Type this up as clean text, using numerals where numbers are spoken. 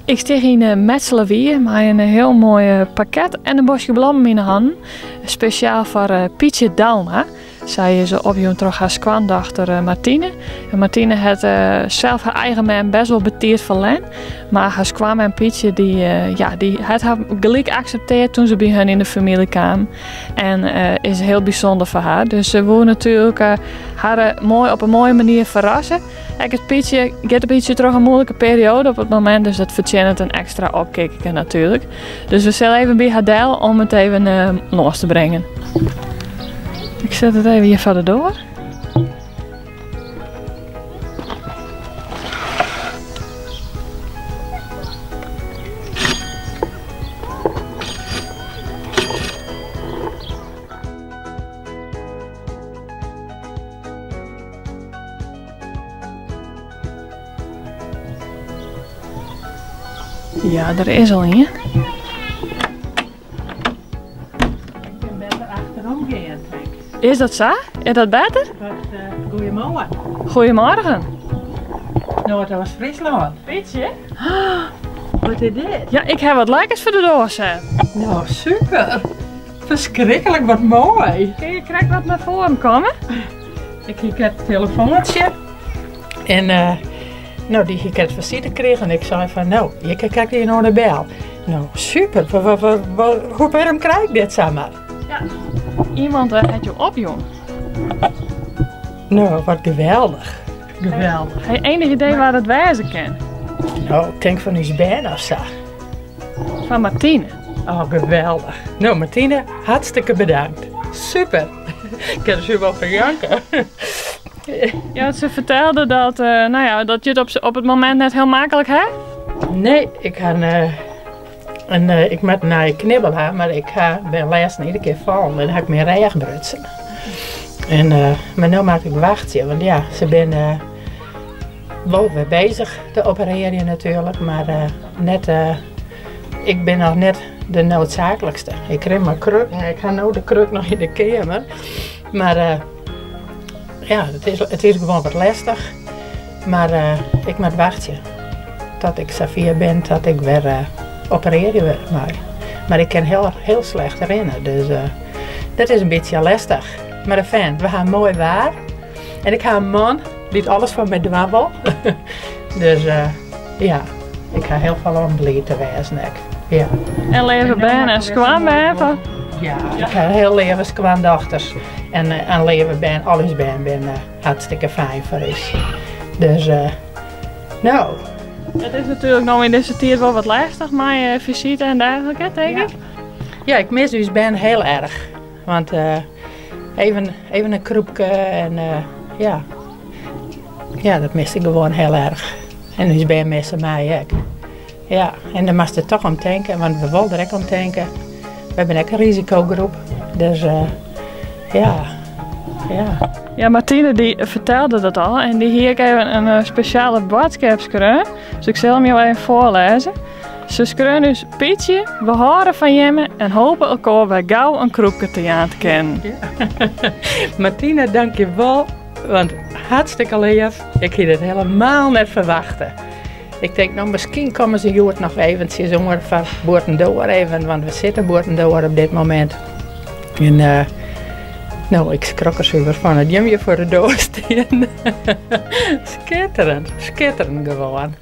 Ik stean yn Mitselwier mei in hiel moai pakket en in boskje blommen yn 'e hannen. Spesjaal foar Pietsje Douma. Sy is opjûn troch har skoandochter Martine. En Martine hat sels har eigen mem best wol betiid ferlern. Mar har skoanmem Pietsje dy, ja, dy hat har gelyk akseptearre toen se by hun yn de famylje kaam. En is hiel bysûnder foar har. Dus se woe natuerlik har moai op in moaie manier ferrasse. Ek it Pietsje giet in bytsje troch in moeilike perioade op it momint, dus dat fertsjinnet in ekstra opkikkerke natuerlik. Dus we sille even by har del om it even lâns te bringen. Ik set it even hjir foar de doar. Ja, der is al ien. Ik kin better achterom gean, tink ik. Is dat sa? Is dat better? Wat, goedemorgen. Goedemorgen. Noardoost-Fryslân. Pietsje? Wat is dit? Ja, ik ha wat lekkers foar de doar set. Nou, super. Ferskriklik wat moai. Kin je krekt wat nei foaren komme? Ik hie it telefoantsje en no, dy hie ik it fersite krigen en ik sei fan no, ik krij hjir no de bel. No, super, hoe wêrom krij ik dit samar? Ja, iemand hat jo opjûn. No, wat geweldich. Geweldich. Ha je enig idee wa dat wêze kin? No, ik tink fan ús bern of sa. Fan Martine. Oh, geweldich. No, Martine, hartstikke bedankt. Super. Ik kin der super fan janke. Ja, se fertelde dat, no ja, dat je it op it momint net hiel maklik ha. Nee, ik ha in, ik moat in nije knibbel ha, mar ik ha, bin lêsten iedere kear fallen en ha ik myn rêch brutsen. En, mar no moat ik wachtsje, want ja, se binne wol wer bezich te operearjen natuerlik, mar net, ik bin noch net de noodzaaklikste. Ik rin mei krukken, ik ha no de kruk noch yn de keamer. Mar ja, it is gewoan wat lestich. Mar ik moat wachtsje tot ik safier bin dat ik wer operearje mei. Mar ik kin hiel, hiel slecht rinne, dus dat is in bytsje lestich. Mar enfin, we ha moai waar en ik ha in man dy't alles foar my dwaan wol. Dus ja, ik ha hiel folle om bliid te wêzen ek. Ja. En leave bern en skoanbern fan? Ja, ik ha hiel leave skoandochters en, en leave bern, al ús bern binne hartstikke fijn foar ús. Dus no. It is natuerlik no yn dizze tiid wol wat lêstich mei fisite en dergelike, tink ik? Ja, ik mis ús bern hiel erch. Want even, even in krûpke en ja. Ja, dat mis ik gewoan hiel erch. En ús bern misse my ek. Ja, en dêr moatst der toch om tinke, want we wolle der ek om tinke. We binne ek in risikogroep, dus ja, ja. Ja, Martine dy fertelde dat al en dy hie ek even in spesjale boadskip skreaun. Dus ik sil him jo even foarlêze. Se skreaun ús, Pietsje, we hâlde fan jimme en hope elkoar wer gau in krûpke te jaan te kinnen. Martine, dankjewol, want hartstikke leaf. Ik hie dit helemaal net ferwachte. Ik tink, no, miskien komme se hjoed noch eventsjes oan foar bûtendoar even, want we sitte bûtendoar op dit momint. En no, ik skrok der suver fan dat jim hjir foar de doar stean. Skitterend, skitterend gewoan.